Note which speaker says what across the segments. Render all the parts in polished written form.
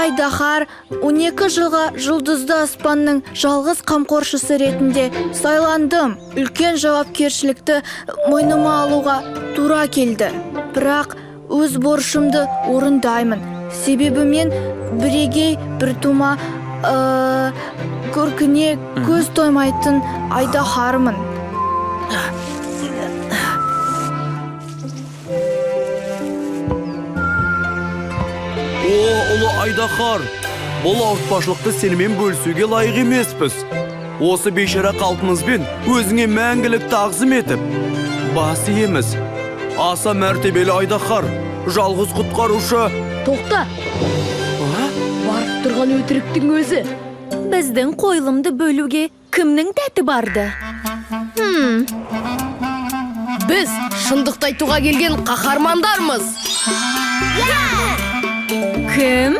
Speaker 1: Айдаһар 12 жылға жұлдызды аспанның жалғыз қамқоршысы ретінде сайландым. Үлкен жауапкершілікті мойныма алуға тура келді. Бірақ өз борышымды орындаймын. Себебі мен бірегей біртума көркіне көз тоймайтын айдаһармын.
Speaker 2: О, ұлы айдаһар, бұл ауыртпашылықты сенімен бөлісуге лайық емеспіз. Осы бейшара қалпымызбен өзіңе мәңгілік тағзым етіп, бас иеміз. Аса мәртебелі айдаһар, жалғыз құтқарушы.
Speaker 3: Тоқта! Барып тұрған өтіріктің өзі.
Speaker 4: Біздің қойылымды бөлуге кімнің дәті барды?
Speaker 3: Біз шындықты айтуға келген қаһармандармыз.
Speaker 4: Кім?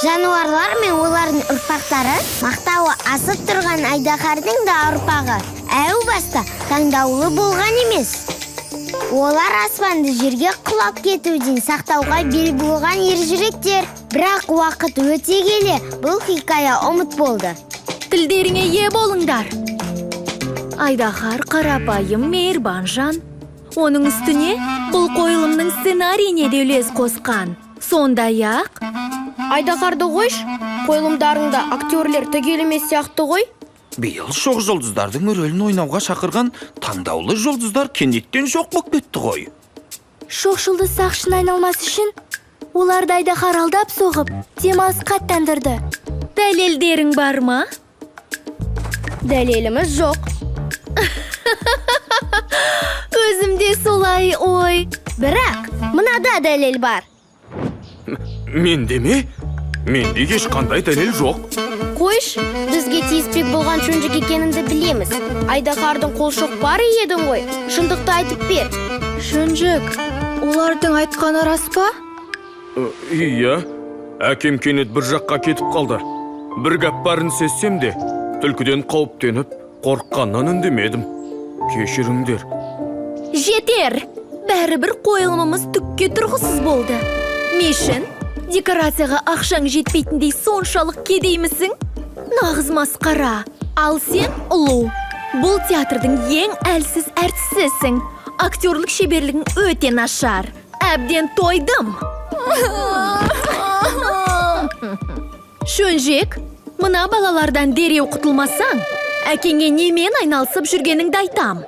Speaker 5: Жануарлар мен олардың ұрпақтары мақтауы асып тұрған айдаһардың да ұрпағы әу баста таңдаулы болған емес. Олар аспанды жерге құлап кетуден сақтауға бел буған ержүректер. Бірақ уақыт өте келе бұл хикая ұмыт болды.
Speaker 4: Тілдеріңе ие болыңдар. Айдаһар қарапайым мейірбан жан. Оның үстіне бұл қойылымның сценарийіне де үлес қосқан. Сондай-ақ
Speaker 6: айдаһарды қойш, қойылымдарыңда актерлер түгел емес сияқты ғой.
Speaker 7: Биыл шоқ жұлдыздардың рөлін ойнауға шақырған таңдаулы жұлдыздар кенеттен жоқ болып кетті ғой.
Speaker 8: Шоқ жұлдыз сақшына айналмас үшін оларды айдаһар алдап соғып, демалысқа аттандырды.
Speaker 4: Дәлелдерің бар ма?
Speaker 6: Дәлеліміз жоқ.
Speaker 4: Өзімде солай ой.
Speaker 5: Бірақ мынада дәлел бар.
Speaker 2: Менде ме? Менде ешқандай дәлел жоқ.
Speaker 6: Қойш, бізге тиіспек болған Шөнжік екеніңді білеміз. Айдаһардың қолшоқпары едің ғой. Шындықты айтып бер.
Speaker 1: Шөнжік, олардың айтқаны рас па?
Speaker 2: Иә, әкем кенет бір жаққа кетіп қалды. Бір гәп барын сезсем де, түлкіден қауіптеніп, қорыққаннан үндемедім. Кешіріңдер.
Speaker 4: Жетер! Бәрібір қойылымымыз түкке тұрғысыз болды. Мешін, декорацияға ақшаң жетпейтіндей соншалық кедеймісің? Нағыз масқара. Ал сен, Ұлу, бұл театрдың ең әлсіз әртісісің. Актерлік шеберлігің өте нашар. Әбден тойдым. Шөнжек, мына балалардан дереу құтылмасаң, әкеңе немен айналысып жүргеніңді айтам.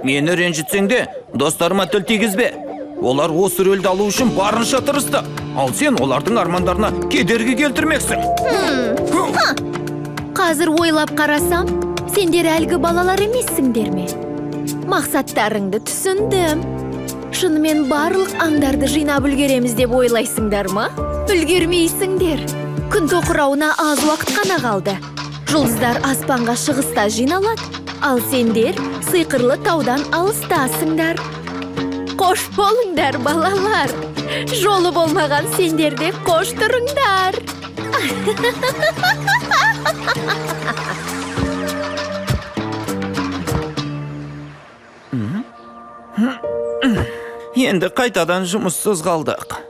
Speaker 7: Мені ренжітсең де, достарыма тіл тигізбе. Олар осы рөлді алу үшін барынша тырысты. Ал сен олардың армандарына кедергі келтірмексің.
Speaker 4: Қазір ойлап қарасам, сендер әлгі балалар емессіңдер ме? Мақсаттарыңды түсіндім. Шынымен барлық аңдарды жинап үлгереміз деп ойлайсыңдар ма? Үлгермейсіңдер. Күн тоқырауына аз уақыт қана қалды. Жұлдыздар аспанға шығыста жиналады, ал сендер сиқырлы таудан алыстасыңдар. Қош болыңдар, балалар. Жолы болмаған сендер де қош тұрыңдар.
Speaker 7: Енді қайтадан жұмыссыз қалдық.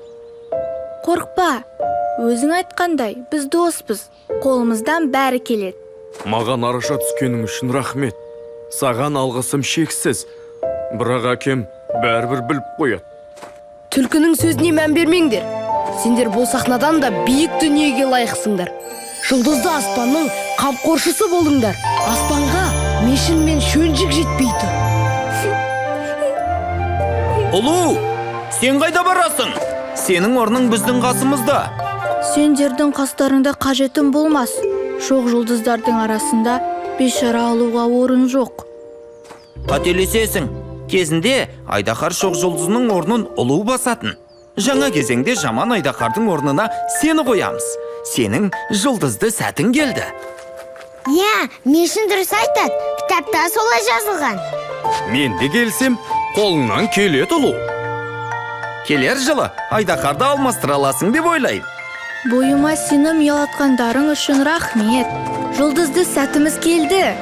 Speaker 1: Қорықпа, өзің айтқандай, біз доспыз. Қолымыздан бәрі келеді.
Speaker 2: Маған араша түскенің үшін рахмет. Саған алғысым шексіз. Бірақ әкем бәрібір біліп қояды.
Speaker 3: Түлкінің сөзіне мән бермеңдер. Сендер бұл сахнадан да биік дүниеге лайықсыңдар. Жұлдызды аспанның қамқоршысы болыңдар. Аспанға Мешін мен Шөнжік жетпей тұр.
Speaker 7: Ұлу, сен қайда барасың? Сенің орның біздің қасымызда.
Speaker 1: Сендердің қастарыңда қажетім болмас. Шоқ жұлдыздардың арасында бейшара алуға орын жоқ.
Speaker 7: Қателесесің. Кезінде айдаһар шоқ жұлдызының орнын Ұлу басатын. Жаңа кезеңде жаман айдаһардың орнына сені қоямыз. Сенің жұлдызды сәтің келді.
Speaker 5: Иә, Мешін дұрыс айтады. Кітапта солай жазылған.
Speaker 2: Мен де келсем, қолыңнан келеді, Ұлу.
Speaker 7: Келер жылы айдаһарды алмастыра аласың деп ойлаймын.
Speaker 1: Бойыма сенім ұялатқандарың үшін рахмет. Жұлдызды сәтіміз келді.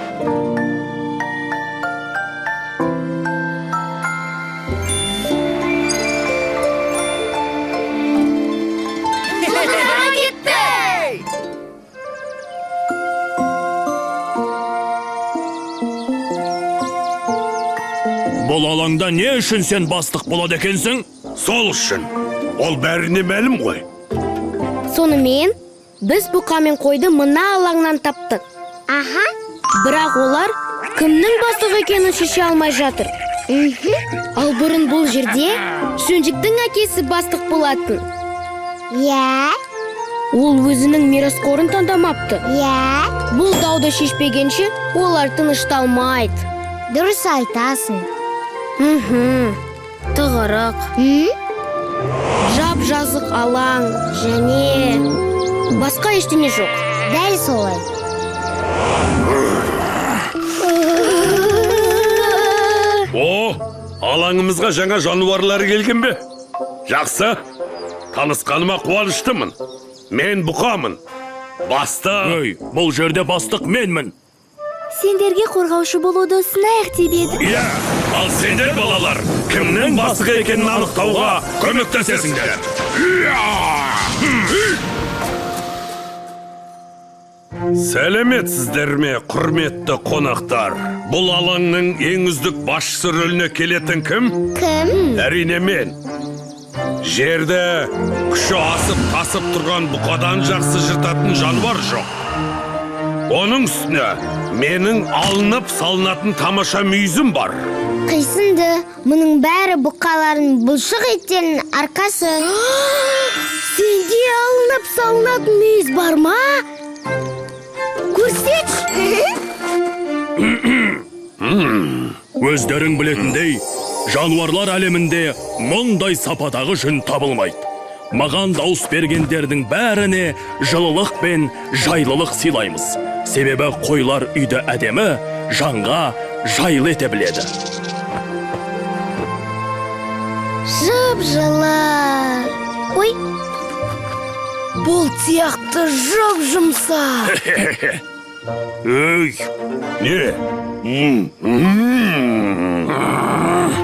Speaker 9: Бұл алаңда не үшін сен бастық болады екенсің?
Speaker 10: Сол үшін. Ол бәріне мәлім ғой.
Speaker 6: Сонымен, біз бұқа мен қойды мына алаңнан таптық.
Speaker 5: Аха.
Speaker 6: Бірақ олар кімнің бастық екенін шеше алмай жатыр. Ал бұрын бұл жерде Шөнжіктің әкесі бастық болатын.
Speaker 5: Иә.
Speaker 6: Ол өзінің мирасқорын таңдамапты.
Speaker 5: Иә.
Speaker 6: Бұл дауды шешпегенше олар тынышталмайды.
Speaker 5: Дұрыс айтасың.
Speaker 6: Тығырық. Жап-жазық алаң және басқа ештеңе жоқ.
Speaker 5: Дәл солай.
Speaker 10: О, алаңымызға жаңа жануарлар келген бе? Жақсы, танысқаныма қуаныштымын. Мен бұқамын. Бастық.
Speaker 9: Ей, бұл жерде бастық менмін.
Speaker 8: Сендерге қорғаушы болуды ұсынайық деп едік.
Speaker 10: Иә, ал сендер балалар, кімнің бастық екенін анықтауға көмектесесіңдер. Сәлеметсіздер ме, құрметті қонақтар? Бұл алаңның ең үздік басшысы рөліне келетін кім?
Speaker 5: Кім?
Speaker 10: Әрине мен. Жерді күші асып тасып тұрған бұқадан жақсы жыртатын жануар жоқ. Оның үстіне менің алынып салынатын тамаша мүйізім бар.
Speaker 5: Қисынды, мұның бәрі бұқалардың бұлшық еттерінің арқасы.
Speaker 6: Сенде алынып салынатын мүйіз бар ма? Көрсетші!
Speaker 9: Өздерің білетіндей, жануарлар әлемінде мұндай сападағы жүн табылмайды. Маған дауыс бергендердің бәріне жылылық пен жайлылық сыйлаймыз. Себебі қойлар үйді әдемі, жанға жайлы ете біледі.
Speaker 6: Жып-жылы.
Speaker 8: Ой,
Speaker 3: Бұл сияқты жып-жұмсақ.
Speaker 9: Өй,
Speaker 10: Не?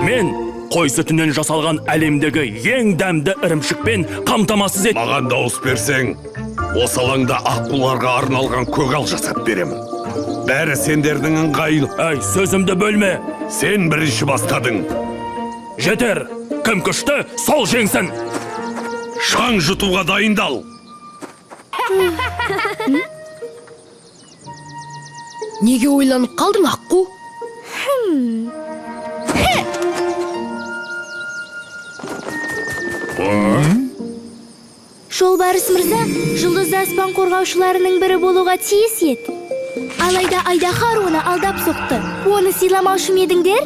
Speaker 9: Мен қой сүтінен жасалған әлемдегі ең дәмді ірімшікпен қамтамасыз ет.
Speaker 10: Маған дауыс берсең, осы алаңда аққуларға арналған көгал жасап беремін. Бәрі сендердің ыңғайлы.
Speaker 9: Әй, сөзімді бөлме.
Speaker 10: Сен бірінші бастадың.
Speaker 9: Жетер, кім күшті, сол жеңсін.
Speaker 10: Шаң жұтуға дайындал.
Speaker 3: Неге ойланып қалдың, аққу?
Speaker 8: Жолбарыс мырза жұлдызды аспан қорғаушыларының бірі болуға тиіс еді. Алайда айдаһар оны алдап соқты. Оны сыйламаушы ма едіңдер?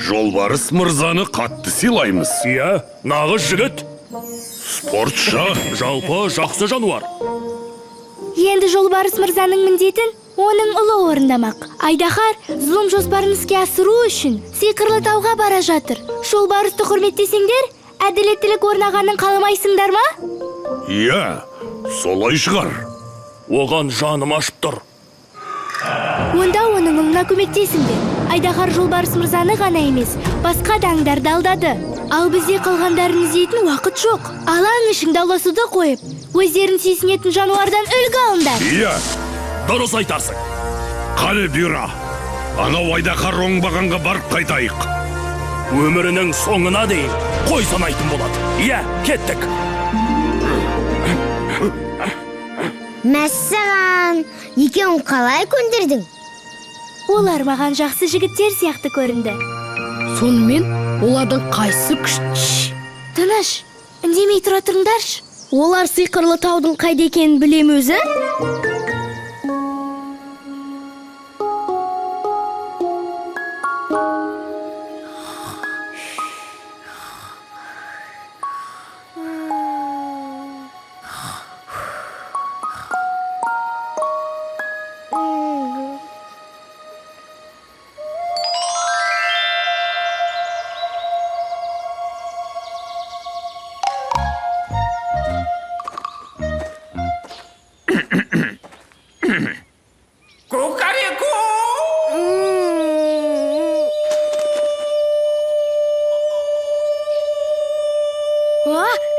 Speaker 10: Жолбарыс мырзаны қатты сыйлаймыз.
Speaker 9: Иә, нағыз жігіт.
Speaker 10: Спортшы.
Speaker 9: Жалпы жақсы жануар.
Speaker 8: Енді жолбарыс мырзаның міндетін оның ұлы орындамақ. Айдаһар зұлым жоспарын іске асыру үшін сиқырлы тауға бара жатыр. Жолбарысты құрметтесеңдер, әділеттілік орнағанын қаламайсыңдар ма?
Speaker 10: Иә, солай шығар.
Speaker 9: Оған жаным ашып тұр.
Speaker 8: Онда оның ұлына көмектесіңдер. Айдаһар жолбарыс мырзаны ғана емес, басқа да аңдарды алдады. Ал бізде қалғандарын іздейтін уақыт жоқ. Алаң ішін дауласуды қойып, өздерін сүйсінетін жануардан үлгі алыңдар.
Speaker 10: Иә,
Speaker 9: дұрыс айтасың.
Speaker 10: Қане бұйра, анау айдаһар оңбағанға барып қайтайық.
Speaker 9: Өмірінің соңына дейін қой санайтын болады. Иә, кеттік.
Speaker 5: Мәссаған, екеуін қалай көндірдің?
Speaker 8: Олар маған жақсы жігіттер сияқты көрінді.
Speaker 3: Сонымен олардың қайсысы күшті?
Speaker 8: Тыныш, үндемей тұра тұрыңдаршы.
Speaker 6: Олар сиқырлы таудың қайда екенін біле ме өзі?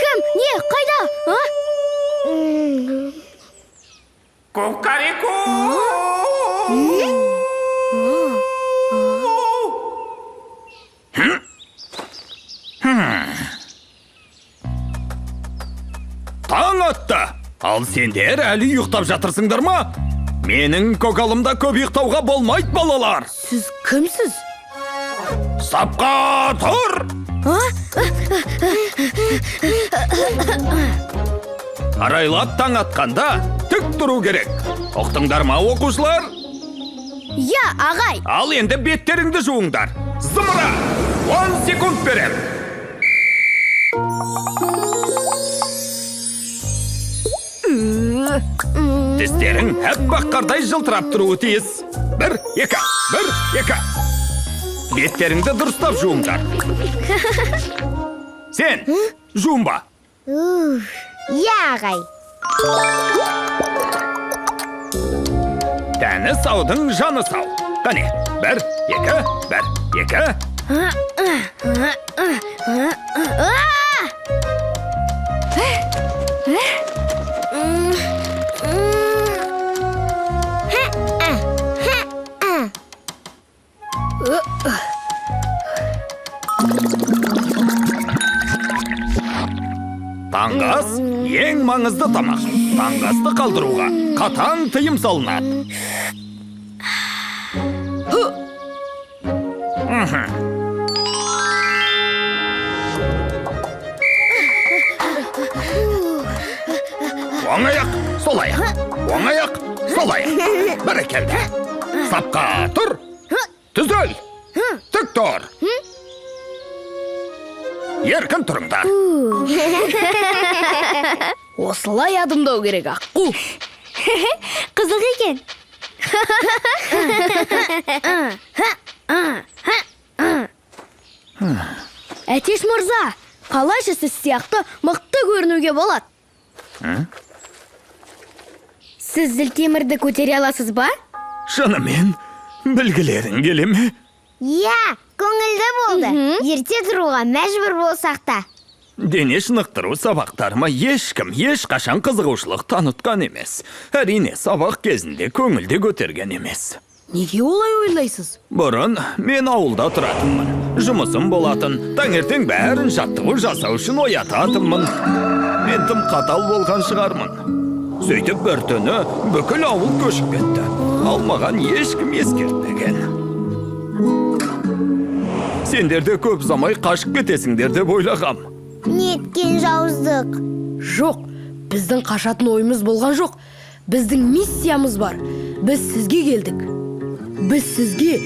Speaker 6: Кім? Не? Қайда?
Speaker 7: Кукареку! атты. Ал сендер әлі ұйықтап жатырсыңдар ма? Менің көгалымда көп ұйықтауға болмайды, балалар.
Speaker 3: Сіз кімсіз?
Speaker 7: Сапқа тұр! Арайлап таң атқанда тік тұру керек. Ұқтыңдар ма, оқушылар?
Speaker 6: Иә, ағай.
Speaker 7: Ал енді беттеріңді жуыңдар. Зымыра! 10 секунд берем. Тістерің әппақ қардай жылтырап тұруы тиіс. 1, 2, 1, 2. Беттеріңді дұрыстап жуыңдар. Сен, жуынба.
Speaker 5: Иә, ағай.
Speaker 7: Тәні саудың жаны сау. Қане, 1, 2, 1, 2. Таңғы ас ең маңызды тамақ. Таңғы асты қалдыруға қатаң тыйым салынады. Оң аяқ, сол аяқ. Оң аяқ, сол аяқ. Бәрекелді. Сапқа тұр. Түзел. Тік тұр. Еркін тұрыңдар.
Speaker 3: Осылай адымдау керек, аққу.
Speaker 8: Қызық екен.
Speaker 6: Әтеш мырза, қалайша сіз сияқты мықты көрінуге болады? Сіз зілтемірді көтере аласыз ба?
Speaker 7: Шынымен, білгілерің келе ме?
Speaker 5: Иә, көңілді болды. Ерте тұруға мәжбүр болсақ та.
Speaker 7: Дене шынықтыру сабақтарыма ешкім ешқашан қызығушылық танытқан емес. Әрине, сабақ кезінде көңілді көтерген емес.
Speaker 3: Неге олай ойлайсыз?
Speaker 7: Бұрын мен ауылда тұратынмын. Жұмысым болатын. Таңертең бәрін жаттығу жасау үшін оятатынмын. Мен тым қатал болған шығармын. Сөйтіп бір түні бүкіл ауыл көшіп кетті. Ал маған ешкім ескертпеген. Сендер де көп ұзамай қашып кетесіңдер деп ойлағам.
Speaker 5: Неткен жауыздық.
Speaker 3: Жоқ, біздің қашатын ойымыз болған жоқ. Біздің миссиямыз бар. Біз сізге келдік. Біз сізге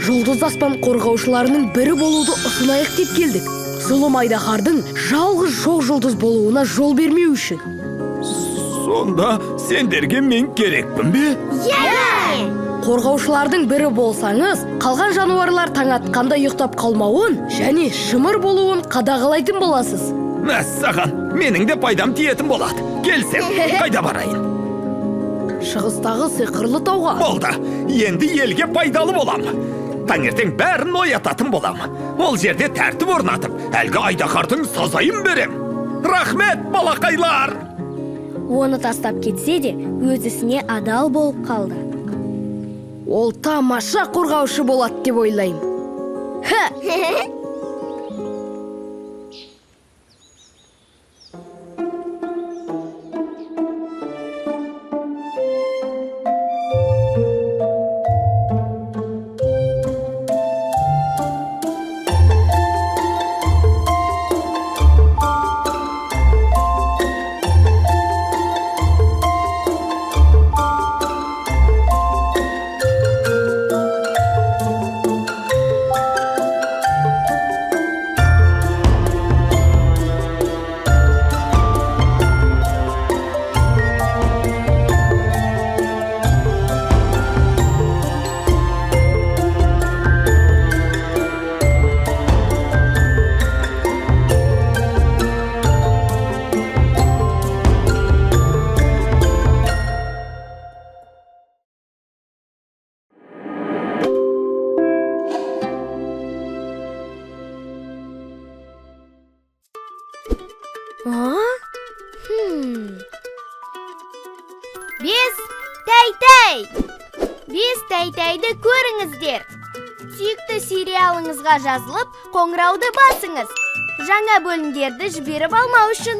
Speaker 3: жұлдыз аспан қорғаушыларының бірі болуды ұсынайық деп келдік. Зұлым айдаһардың жалғыз шоқ жұлдыз болуына жол бермеу үшін.
Speaker 7: Сонда сендерге мен керекпін бе?
Speaker 5: Иә!
Speaker 3: Қорғаушылардың бірі болсаңыз, қалған жануарлар таң атқанда ұйықтап қалмауын және шымыр болуын қадағалайтын боласыз.
Speaker 7: Мәссаған, менің де пайдам тиетін болады. Келсем, қайда барайын?
Speaker 3: Шығыстағы сиқырлы тауға.
Speaker 7: Болды, енді елге пайдалы болам. Таңертең бәрін оятатын болам. Ол жерде тәртіп орнатып, әлгі айдаһардың сазайын берем. Рахмет, балақайлар!
Speaker 6: Оны тастап кетсе де, өз ісіне адал болып қалды.
Speaker 3: Ол тамаша қорғаушы болады деп ойлаймын.
Speaker 6: Бес тәй-тәй! Бес тәй-тәйді көріңіздер. Сүйікті сериалыңызға жазылып, қоңырауды басыңыз. Жаңа бөлімдерді жіберіп алмау үшін.